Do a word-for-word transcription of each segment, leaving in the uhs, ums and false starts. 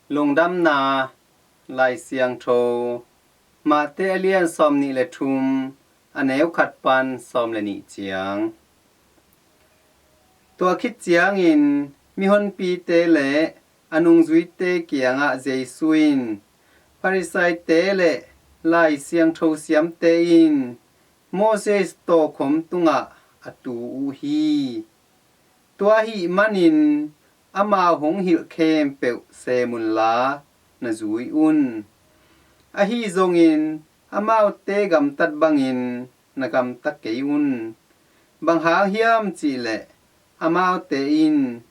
Lungdamna Lai Siangtho, Mate a lian sawmnih le thum, a neu khat pan sawm le nih ciang. Tua khit ciangin mihonpite le a nungzuite kiangah Jesu in Farisaite le Lai Siangtho siamte in Moses tawkhom tungah a tu uh hi. Tua ahih manin amau hong hilh khempeuh sem unla na zui un. Ahi zongin amaute gamtat bangin na gamta kei un. Bang hang hiam cihleh amaute in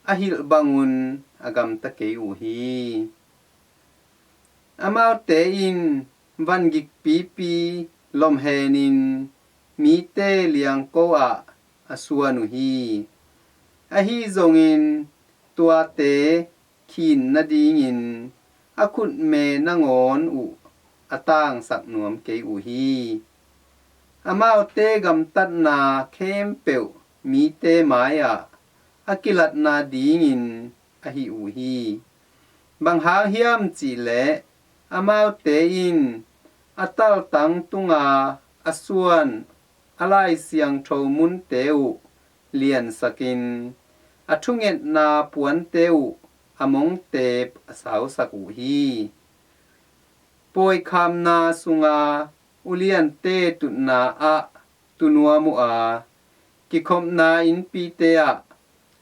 a hilh bangun a gamta kei uh hi. Amaute in van gikpipi lomhenin mite liangko ah a suan uh hi. Ahi zongin tuate khin nadingin a khutme nangawn uh a tangsak nuam kei uh hi. Amaute gamtatna khempeuh mite mai-ah a kilatna dingin ahi uh hi. Bang hang hiam cihleh amaute in a taltang tunga a suan a Lai Siangtho munte uh liansakin a thungetna puante uh a mongtep a sausak uh hi. Pawikhamna sunga uliante tutna ah tu nuam uh a, kikhopna innpite ah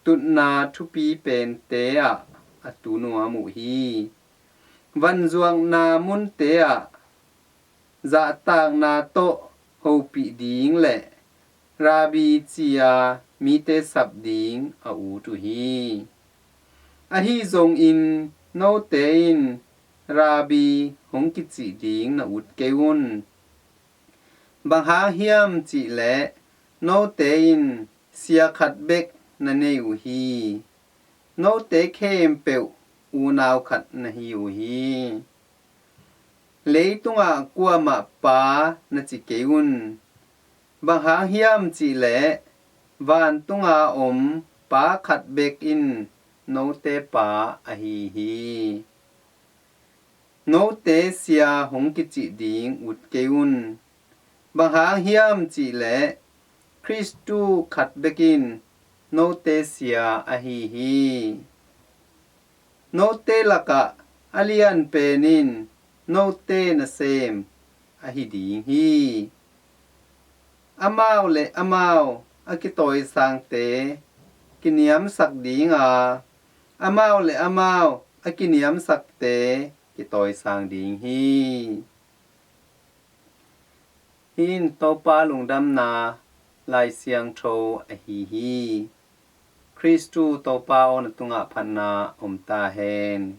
tutna thupi pente ah a tu nuam uh hi. Vanzuakna munte ah zahtakna tawh hopih ding le Rabbi ci-a mite sap ding a ut uh hi. Ahi zongin note in Rabbi hong kicih ding na ut kei un. Bang hang hiam cihleh note in sia khat bek na nei uh hi. Note khempeuh unau khat na hi uh hi. Leitungah kuamah pa na ci kei un. Bang hang hiam cihleh vantunga om Pa khat bek in note Pa ahi hi. Note sia hong kicih ding ut kei un. Bang hang hiam cihleh Khristu khat bek in note sia ahi hi. Note lakah a lianpen in note nasem ahi ding hi. Amau le amau a kitawisangte kiniamsak dinga, amau le amau a kiniamsakte kitawisang ding hi. Hih in Topa lungdamna Lai Siangtho ahi hi. Khristu Topa aw na tungah phatna om ta hen.